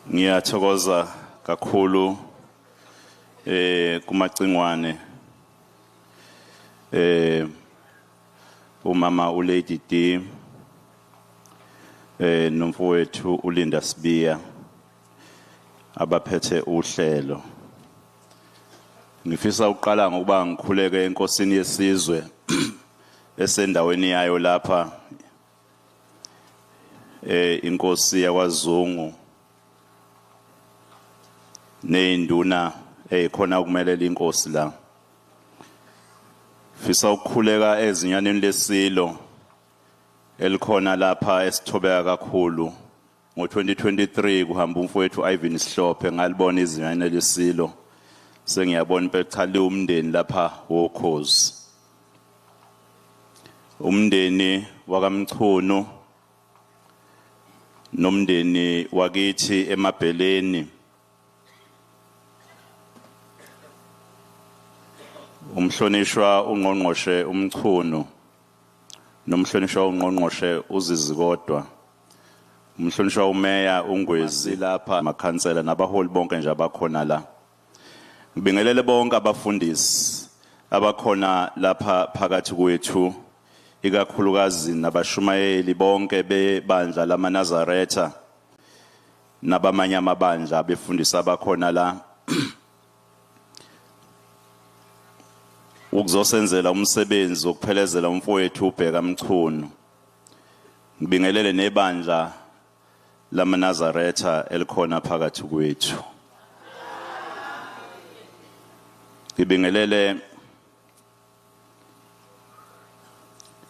Ngiyathokoza kakhulu kuMacingwane, umama uLady D, nomfowethu uLinda Sibiya abaphethe uhlelo. Ngifisa ukuqala ngokuba ngikhuleke enkosini yesizwe esendaweni yayo lapha, inkosi yakwaZungu nezinduna ezikhona ukumelela inkosi la. Fisa ukukhuleka ezinyaneni lesilo elikhona lapha esithobeka kakhulu. Ngo-2023 kuhamba umfowethu Ivan Sihlophe, ngalibona izinyane lesilo, sengiyabona impela cha liwumndeni lapha wokhozi, umndeni wakaMchunu nomndeni wakithi eMabheleni. Umhlonishwa ungqongqoshe uMchunu nomhlonishwa ungqongqoshe uZizikodwa, umhlonishwa umeya uNgwezi lapha, amakhansela nabaholi bonke nje abakhona la. Ngibingelele bonke abafundisi abakhona lapha phakathi kwethu, ikakhulukazi nabashumayeli bonke bebandla lamaNazaretha nabamanye amabandla abefundisi abakhona la ukuzosenzela umsebenzi wokuphelezela umfowethu uBheka Mchunu. Ngibingelele nebandla lamaNazaretha elikhona phakathi kwethu. Ngibingelele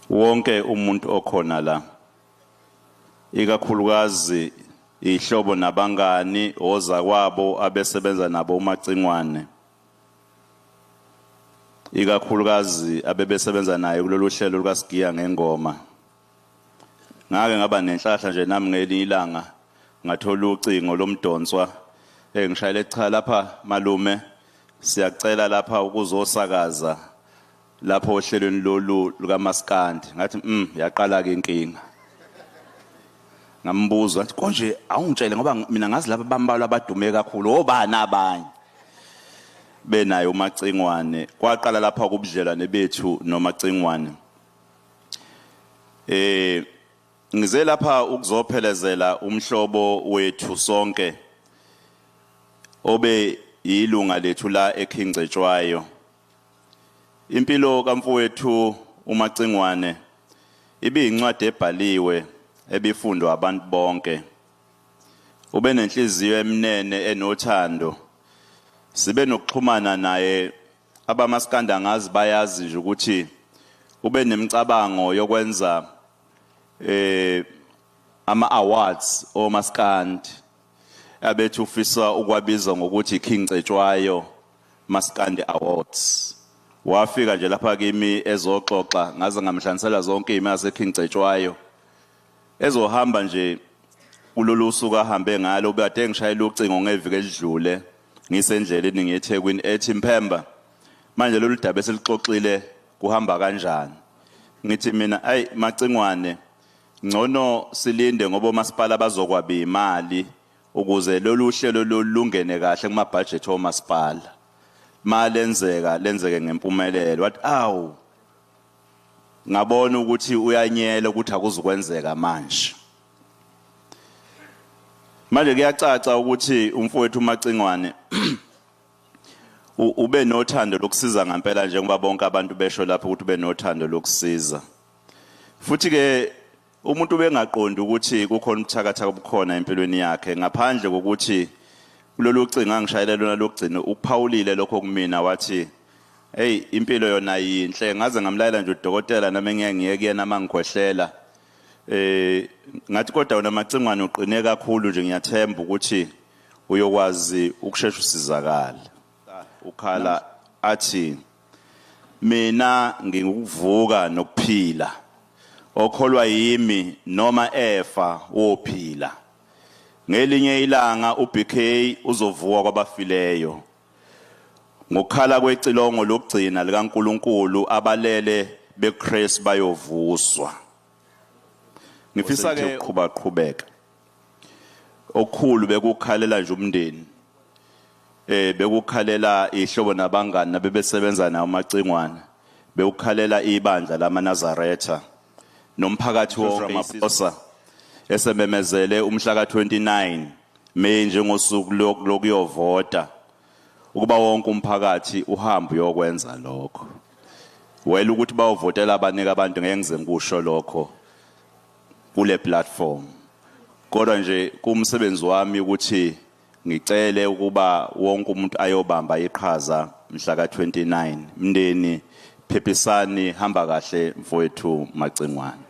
wonke umuntu okhona la, ikakhulukazi ihlobo nabangani ozakwabo abesebenza nabo uMacingwane, ikakhulukazi abebesebenza naye kulolu hlelo lukaSigiya Ngengoma. Ngake ngaba nenhlahla nje nami ngelinye ilanga ngathola ucingo lomdonswa engishayele, cha lapha malume siyacela lapha ukuzosakaza lapho ohlelweni lolu lukaMaskandi. Ngathi yaqala ke inkinga. Ngambuza ngathi konje awungitshele ngoba mina ngazi laba bambalwa abadume kakhulu, obani abanye benayo uMacingwane. Kwaqala lapha kubudlelwane bethu noMacingwane. Ngize lapha ukuzophelezela umhlobo wethu sonke obe yilunga lethu la eKing Cetshwayo. Impilo kamfowethu uMacingwane ibiyincwadi ebhaliwe ebifundwa abantu bonke. Ube nenhliziyo emnene enothando. Sibe nokuxhumana naye, abamaskanda ngazi bayazi nje ukuthi ube nemicabango yokwenza ama awards omaskandi abethi ufisa ukwabiza ngokuthi King Cetshwayo Maskandi Awards. Wafika nje lapha kimi ezoxoxa, ngaze ngamhlanganisela zonke izimali ze King Cetshwayo. Ezohamba nje kulolu suku ahambe ngalo, ubekade ngishayela ucingo ngeviki elidlule ngisendleleni ngiye eThekwini, ethi Mphemba, manje lolu daba esilixoxile kuhamba kanjani? Ngithi mina ayi Macingwane, ngcono silinde ngoba omasipala bazokwaba imali ukuze lolu hlelo lungene kahle kuma budget omasipala, malenzeka lenzeke ngempumelelo. Wathi awu, ngabona ukuthi uyanyela ukuthi akuzukwenzeka manje. Manje kuyacaca ukuthi umfowethu uMacingwane ube nothando lokusiza ngempela, njengoba bonke abantu besho lapho ukuthi ube nothando lokusiza. Futhi ke umuntu ubengaqondi ukuthi kukhona ubuthakathaka obukhona empilweni yakhe ngaphandle kokuthi kulolu cingo angishayele lona lokugcina uphawulile lokho kumina, wathi hey, impilo yona yinhle. Ngaze ngamlayela nje udokotela nami ngeke ngiye kuyena mangikhwehlela. Ngathi kodwa wena Macingwane uqine kakhulu nje, ngiyathemba ukuthi uyokwazi ukushesha usizakala. Ukhala athi mina ngingukuvuka nokuphila, okholwa yimi noma efa wophila. Ngelinye ilanga uBK uzovuka kwabafileyo ngokukhala kwecilongo lokugcina likaNkuluNkulu, abalele beKristu bayovuswa. Ngifisa ke ukuqhubeka. Okukhulu bekukhalela nje umndeni. Bekukhalela ihlobo nabangani nabebesebenza nawo uMacingwane. Bekukhalela ibandla lamaNazaretha nomphakathi wonke. Ramaphosa esememezele umhla ka-29 May njengosuku lokuyovota, ukuba wonke umphakathi uhambe uyokwenza lokho. Wela ukuthi bawuvotela abanika abantu, ngeke ngize ngikusho lokho kule platform, kodwa nje kumsebenzi wami ukuthi ngicele ukuba wonke umuntu ayobamba iqhaza mhla ka-29. Mndeni, phephisani, hamba kahle mfowethu Macingwane.